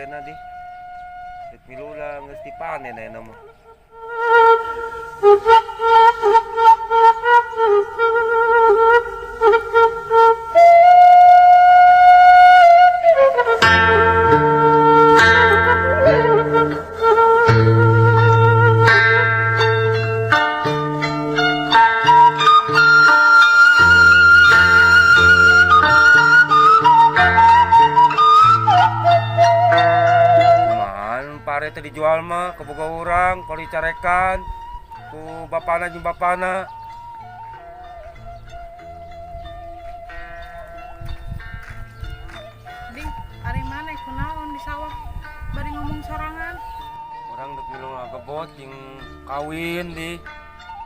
parena di. Rek milu lah geus dipanen ayeuna mah. Kumaha pare teh dijual mah kaboga urang kalau dicarekan ku bapana jeung bapana. Ding, ari maneh kunaon di sawah bari ngomong sorangan? Urang dek milu ngagebot jeung kawin di.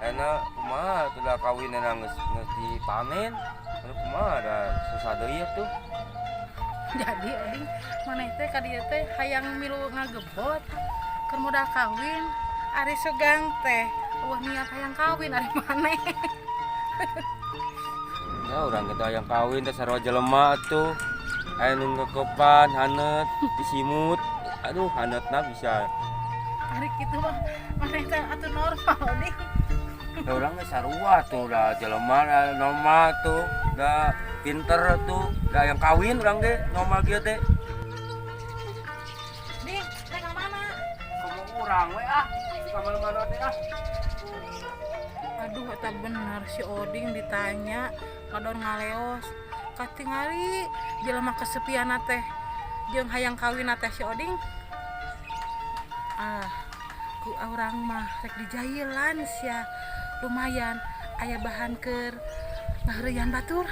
Ayeuna kumaha atuh da kawin ayeuna geus dipanen. Aduh kumaha da susah deui atuh. Jadi Oding, maneh teh ka dieu teh hayang milu ngagebot keur modal kawin. Ari sugang teh eueuh niat hayang kawin ari maneh. Ya urang ge hayang kawin teh sarua jelema atuh. Aya nu ngekepan haneut disimut. Aduh haneutna bisa. Ari kitu mah maneh teh atuh normal Oding. Da urang ge sarua tuh da jelema da normal tuh da pinter tuh da hayang kawin urang ge normal kieu teh. Ding, rek ka mana? Komo urang we ah, di ka mana-mana teh ah. Aduh, eta bener si Oding ditanya ngadon ngaleos. Katingali jelema kesepian teh jeung hayang kawin teh si Oding. Ah, ku urang mah rek dijailan sia. Lumayan aya bahan keur ngaheureuyan batur.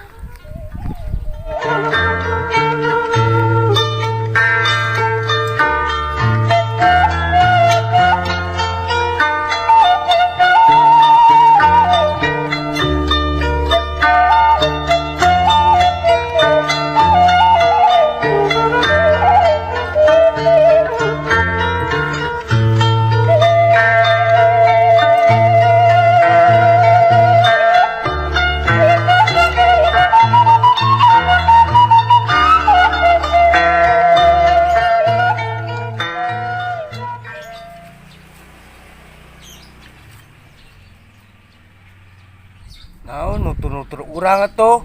Naon nutur-nutur urang atuh.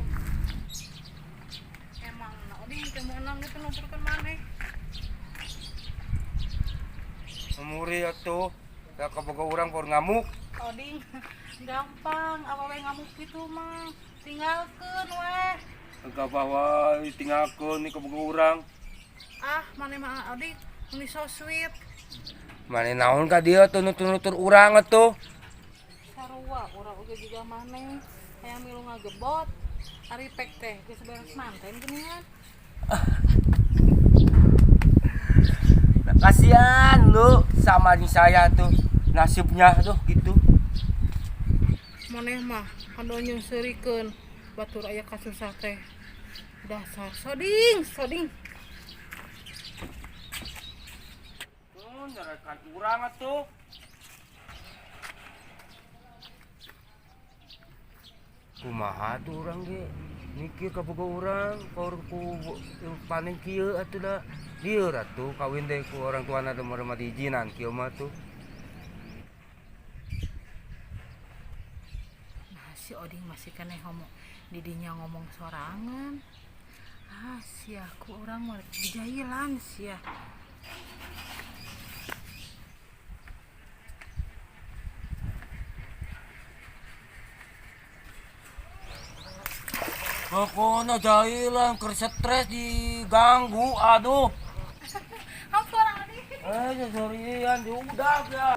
Emang Oding teu meunang gitu nuturkeun maneh. Memuri atuh. Da kaboga urang por ngamuk. Oding gampang awewe ngamuk kitu mah. Tinggalkeun weh. Engka bawa ditinggalkeun ni kaboga urang. Ah, maneh mah Oding meni so sweet. Maneh naon ka dieu atuh nutur-nutur urang atuh. Sarua urang oge juga maneh hayang milu ngagebot. Ari pek teh geus beres manten geuningan. Nah, kasihan lu sama nih saya tuh nasibnya tuh gitu. Maneh mah anu nyeungseurikeun batur aya kasusah teh. Dasar soding, soding. Tuh nyarekan urang atuh. Kumaha tuh urang ge mikir kaboga urang kaur ku panen kieu atuh da lieur atuh kawin teh ku orang tuana teh meureun mah diizinan kieu mah tuh. Nah, si Oding masih keneh ngomong didinya ngomong sorangan. Ah, sia ku urang mah dijailan sia. Pokoknya jailan keur stres diganggu aduh. Ampun Oding. Sorian diudak ya.